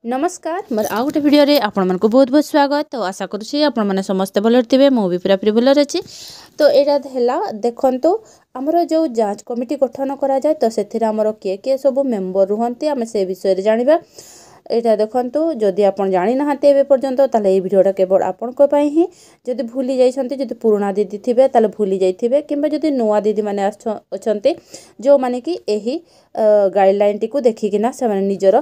ନମସ୍କାର, ମୋର ଆଉ ଗୋଟେ ଭିଡ଼ିଓରେ ଆପଣମାନଙ୍କୁ ବହୁତ ବହୁତ ସ୍ୱାଗତ। ତ ଆଶା କରୁଛି ଆପଣମାନେ ସମସ୍ତେ ଭଲରେ ଥିବେ। ମୁଁ ବି ପୁରାପୁରି ଭଲରେ ଅଛି। ତ ଏଇଟା ହେଲା, ଦେଖନ୍ତୁ, ଆମର ଯେଉଁ ଯାଞ୍ଚ କମିଟି ଗଠନ କରାଯାଏ, ତ ସେଥିରେ ଆମର କିଏ କିଏ ସବୁ ମେମ୍ବର ରୁହନ୍ତି, ଆମେ ସେ ବିଷୟରେ ଜାଣିବା। ଏଇଟା ଦେଖନ୍ତୁ, ଯଦି ଆପଣ ଜାଣିନାହାନ୍ତି ଏବେ ପର୍ଯ୍ୟନ୍ତ, ତାହେଲେ ଏଇ ଭିଡ଼ିଓଟା କେବଳ ଆପଣଙ୍କ ପାଇଁ ହିଁ। ଯଦି ଭୁଲି ଯାଇଛନ୍ତି, ଯଦି ପୁରୁଣା ଦିଦି ଥିବେ ତାହେଲେ ଭୁଲି ଯାଇଥିବେ, କିମ୍ବା ଯଦି ନୂଆ ଦିଦିମାନେ ଅଛନ୍ତି, ଯେଉଁମାନେ କି ଏହି ଗାଇଡ଼ଲାଇନ୍ଟିକୁ ଦେଖିକିନା ସେମାନେ ନିଜର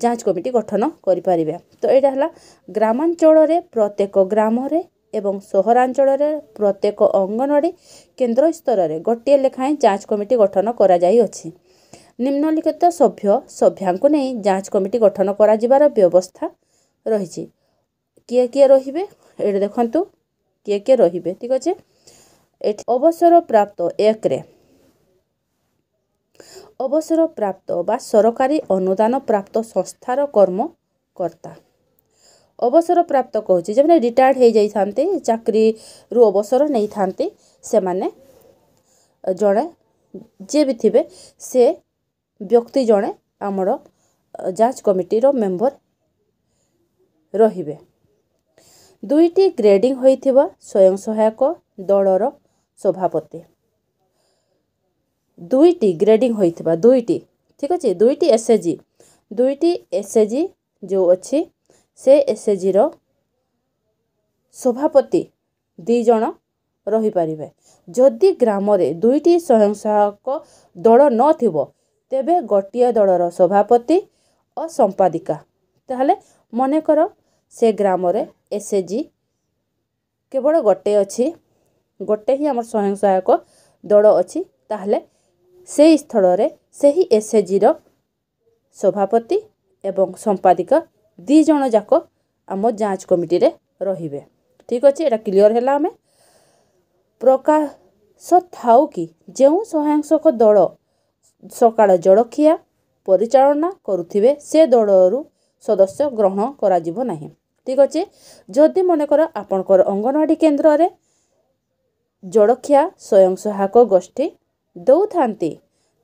ଯାଞ୍ଚ କମିଟି ଗଠନ କରିପାରିବେ। ତ ଏଇଟା ହେଲା, ଗ୍ରାମାଞ୍ଚଳରେ ପ୍ରତ୍ୟେକ ଗ୍ରାମରେ ଏବଂ ସହରାଞ୍ଚଳରେ ପ୍ରତ୍ୟେକ ଅଙ୍ଗନବାଡ଼ି କେନ୍ଦ୍ର ସ୍ତରରେ ଗୋଟିଏ ଲେଖାଏଁ ଯାଞ୍ଚ କମିଟି ଗଠନ କରାଯାଇଅଛି। ନିମ୍ନଲିଖିତ ସଭ୍ୟ ସଭ୍ୟାଙ୍କୁ ନେଇ ଯାଞ୍ଚ କମିଟି ଗଠନ କରାଯିବାର ବ୍ୟବସ୍ଥା ରହିଛି। କିଏ କିଏ ରହିବେ? ଏଇଠି ଦେଖନ୍ତୁ କିଏ କିଏ ରହିବେ। ଠିକ୍ ଅଛି। ଏଠି ଅବସରପ୍ରାପ୍ତ, ଏକରେ ଅବସରପ୍ରାପ୍ତ ବା ସରକାରୀ ଅନୁଦାନ ପ୍ରାପ୍ତ ସଂସ୍ଥାର କର୍ମକର୍ତ୍ତା। ଅବସରପ୍ରାପ୍ତ କହୁଛି, ଯେଉଁମାନେ ରିଟାୟାର୍ଡ଼ ହେଇଯାଇଥାନ୍ତି, ଚାକିରିରୁ ଅବସର ନେଇଥାନ୍ତି, ସେମାନେ ଜଣେ ଯିଏ ବି ଥିବେ, ସେ ବ୍ୟକ୍ତି ଜଣେ ଆମର ଯାଞ୍ଚ କମିଟିର ମେମ୍ବର ରହିବେ। ଦୁଇଟି ଗ୍ରେଡ଼ିଂ ହୋଇଥିବା ସ୍ୱୟଂ ସହାୟକ ଦଳର ସଭାପତି। ଦୁଇଟି ଗ୍ରେଡ଼ିଂ ହୋଇଥିବା, ଦୁଇଟି, ଠିକ୍ ଅଛି, ଦୁଇଟି ଏସ୍ ଏଚ୍ ଜି, ଦୁଇଟି ଏସ୍ ଏଚ୍ ଜି ଯେଉଁ ଅଛି, ସେ ଏସ୍ ଏଚ୍ ଜିର ସଭାପତି 2 ଜଣ ରହିପାରିବେ। ଯଦି ଗ୍ରାମରେ ଦୁଇଟି ସ୍ୱୟଂ ସହାୟକ ଦଳ ନଥିବ, ତେବେ ଗୋଟିଏ ଦଳର ସଭାପତି ଓ ସମ୍ପାଦିକା। ତାହେଲେ ମନେକର ସେ ଗ୍ରାମରେ ଏସ୍ ଏଚ୍ ଜି କେବଳ ଗୋଟେ ଅଛି, ଗୋଟେ ହିଁ ଆମର ସ୍ୱୟଂ ସହାୟକ ଦଳ ଅଛି, ତାହେଲେ ସେଇ ସ୍ଥଳରେ ସେହି ଏସ୍ ଏଚ୍ ଜିର ସଭାପତି ଏବଂ ସମ୍ପାଦିକା 2 ଜଣ ଯାକ ଆମ ଯାଞ୍ଚ କମିଟିରେ ରହିବେ। ଠିକ୍ ଅଛି, ଏଇଟା କ୍ଲିଅର୍ ହେଲା। ଆମେ ପ୍ରକାଶ ଥାଉ କି ଯେଉଁ ସ୍ୱୟଂସହାୟକ ଦଳ ସକାଳ ଜଳଖିଆ ପରିଚାଳନା କରୁଥିବେ, ସେ ଦଳରୁ ସଦସ୍ୟ ଗ୍ରହଣ କରାଯିବ ନାହିଁ। ଠିକ୍ ଅଛି। ଯଦି ମନେକର ଆପଣଙ୍କର ଅଙ୍ଗନବାଡ଼ି କେନ୍ଦ୍ରରେ ଜଳଖିଆ ସ୍ୱୟଂ ସହାୟକ ଗୋଷ୍ଠୀ ଦେଉଥାନ୍ତି,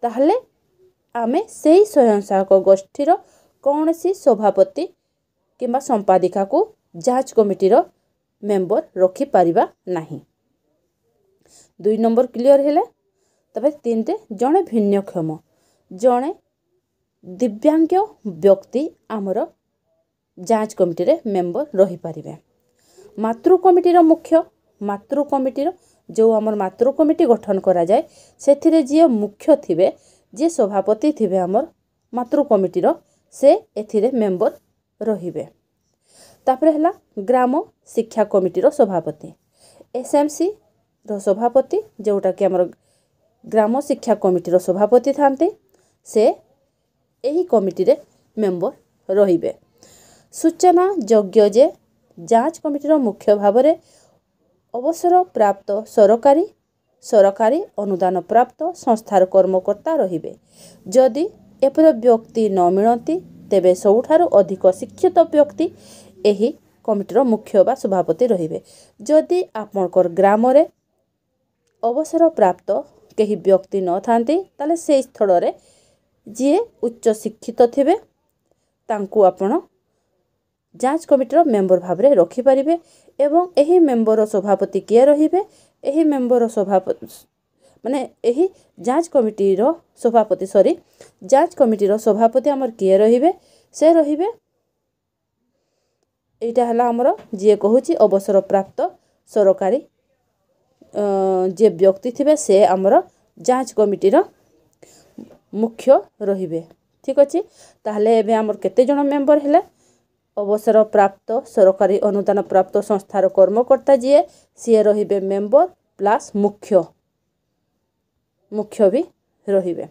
ତାହେଲେ ଆମେ ସେଇ ସ୍ୱୟଂ ସହାୟକ ଗୋଷ୍ଠୀର କୌଣସି ସଭାପତି କିମ୍ବା ସମ୍ପାଦିକାକୁ ଯାଞ୍ଚ କମିଟିର ମେମ୍ବର ରଖିପାରିବା ନାହିଁ। 2 ନମ୍ବର କ୍ଲିଅର୍ ହେଲା। ତାପରେ 3ରେ ଜଣେ ଭିନ୍ନକ୍ଷମ, ଜଣେ ଦିବ୍ୟାଙ୍ଗ ବ୍ୟକ୍ତି ଆମର ଯାଞ୍ଚ କମିଟିରେ ମେମ୍ବର ରହିପାରିବେ। ମାତୃ କମିଟିର ମୁଖ୍ୟ, ମାତୃ କମିଟିର ଯେଉଁ ଆମର ମାତୃ କମିଟି ଗଠନ କରାଯାଏ, ସେଥିରେ ଯିଏ ମୁଖ୍ୟ ଥିବେ, ଯିଏ ସଭାପତି ଥିବେ ଆମର ମାତୃ କମିଟିର, ସେ ଏଥିରେ ମେମ୍ବର ରହିବେ। ତାପରେ ହେଲା ଗ୍ରାମ ଶିକ୍ଷା କମିଟିର ସଭାପତି, ଏସ୍ ଏମ୍ ସିର ସଭାପତି, ଯେଉଁଟାକି ଆମର ଗ୍ରାମ ଶିକ୍ଷା କମିଟିର ସଭାପତି ଥାନ୍ତି, ସେ ଏହି କମିଟିରେ ମେମ୍ବର ରହିବେ। ସୂଚନା ଯୋଗ୍ୟ ଯେ ଯାଞ୍ଚ କମିଟିର ମୁଖ୍ୟ ଭାବରେ ଅବସରପ୍ରାପ୍ତ ସରକାରୀ ଅନୁଦାନ ପ୍ରାପ୍ତ ସଂସ୍ଥାର କର୍ମକର୍ତ୍ତା ରହିବେ। ଯଦି ଏପରି ବ୍ୟକ୍ତି ନ ମିଳନ୍ତି, ତେବେ ସବୁଠାରୁ ଅଧିକ ଶିକ୍ଷିତ ବ୍ୟକ୍ତି ଏହି କମିଟିର ମୁଖ୍ୟ ବା ସଭାପତି ରହିବେ। ଯଦି ଆପଣଙ୍କର ଗ୍ରାମରେ ଅବସରପ୍ରାପ୍ତ କେହି ବ୍ୟକ୍ତି ନଥାନ୍ତି, ତାହେଲେ ସେଇ ସ୍ଥଳରେ ଯିଏ ଉଚ୍ଚ ଶିକ୍ଷିତ ଥିବେ, ତାଙ୍କୁ ଆପଣ ଯାଞ୍ଚ କମିଟିର ମେମ୍ବର ଭାବରେ ରଖିପାରିବେ। ଏବଂ ଏହି ମେମ୍ବର ସଭାପତି କିଏ ରହିବେ? ଏହି ମେମ୍ବର ସଭାପତି ମାନେ ଏହି ଯାଞ୍ଚ କମିଟିର ସଭାପତି, ସରି, ଯାଞ୍ଚ କମିଟିର ସଭାପତି ଆମର କିଏ ରହିବେ? ସେ ରହିବେ, ଏଇଟା ହେଲା ଆମର ଯିଏ କହୁଛି ଅବସରପ୍ରାପ୍ତ ସରକାରୀ ଯିଏ ବ୍ୟକ୍ତି ଥିବେ, ସେ ଆମର ଯାଞ୍ଚ କମିଟିର ମୁଖ୍ୟ ରହିବେ। ଠିକ୍ ଅଛି। ତାହେଲେ ଏବେ ଆମର କେତେ ଜଣ ମେମ୍ବର ହେଲେ? ଅବସରପ୍ରାପ୍ତ ସରକାରୀ ଅନୁଦାନ ପ୍ରାପ୍ତ ସଂସ୍ଥାର କର୍ମକର୍ତ୍ତା ଯିଏ, ସିଏ ରହିବେ ମେମ୍ବର, ପ୍ଲସ୍ ମୁଖ୍ୟ ବି ରହିବେ।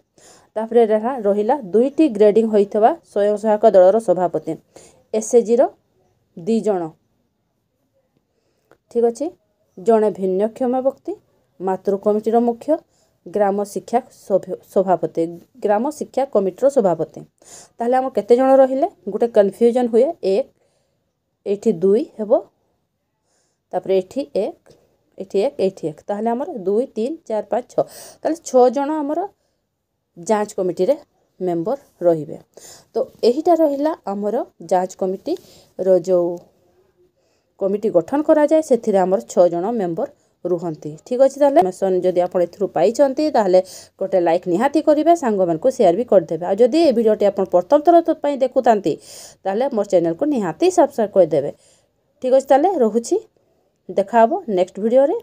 ତାପରେ ରହିଲା ଦୁଇଟି ଗ୍ରେଡ଼ିଂ ହୋଇଥିବା ସ୍ୱୟଂ ସହାୟକ ଦଳର ସଭାପତି, ଏସ୍ ଏଚ୍ ଜିର 2 ଜଣ, ଠିକ୍ ଅଛି, ଜଣେ ଭିନ୍ନକ୍ଷମ ବ୍ୟକ୍ତି, ମାତୃ କମିଟିର ମୁଖ୍ୟ, ଗ୍ରାମ ଶିକ୍ଷା ସଭାପତି, ଗ୍ରାମ ଶିକ୍ଷା କମିଟିର ସଭାପତି। ତାହେଲେ ଆମର କେତେ ଜଣ ରହିଲେ? ଗୋଟେ କନଫ୍ୟୁଜନ୍ ହୁଏ। 1, ଏଇଠି 2 ହେବ, ତାପରେ ଏଠି 1, ଏଠି 1, ଏଇଠି 1। ତାହେଲେ ଆମର 2, 3, 4, 5, 6। ତାହେଲେ 6 ଜଣ ଆମର ଯାଞ୍ଚ କମିଟିରେ ମେମ୍ବର ରହିବେ। ତ ଏହିଟା ରହିଲା ଆମର ଯାଞ୍ଚ କମିଟିର ଯେଉଁ କମିଟି ଗଠନ କରାଯାଏ, ସେଥିରେ ଆମର 6 ଜଣ ମେମ୍ବର ରୁହନ୍ତି। ଠିକ୍ ଅଛି, ତାହେଲେ ଯଦି ଆପଣ ଏଥିରୁ ପାଇଛନ୍ତି, ତାହେଲେ ଗୋଟେ ଲାଇକ୍ ନିହାତି କରିବେ, ସାଙ୍ଗମାନଙ୍କୁ ସେୟାର ବି କରିଦେବେ। ଆଉ ଯଦି ଏ ଭିଡ଼ିଓଟି ଆପଣ ପ୍ରଥମ ଥର ପାଇଁ ଦେଖୁଥାନ୍ତି, ତାହେଲେ ମୋ ଚ୍ୟାନେଲକୁ ନିହାତି ସବସ୍କ୍ରାଇବ୍ କରିଦେବେ। ଠିକ୍ ଅଛି, ତାହେଲେ ରହୁଛି, ଦେଖା ହେବ ନେକ୍ସଟ ଭିଡ଼ିଓରେ।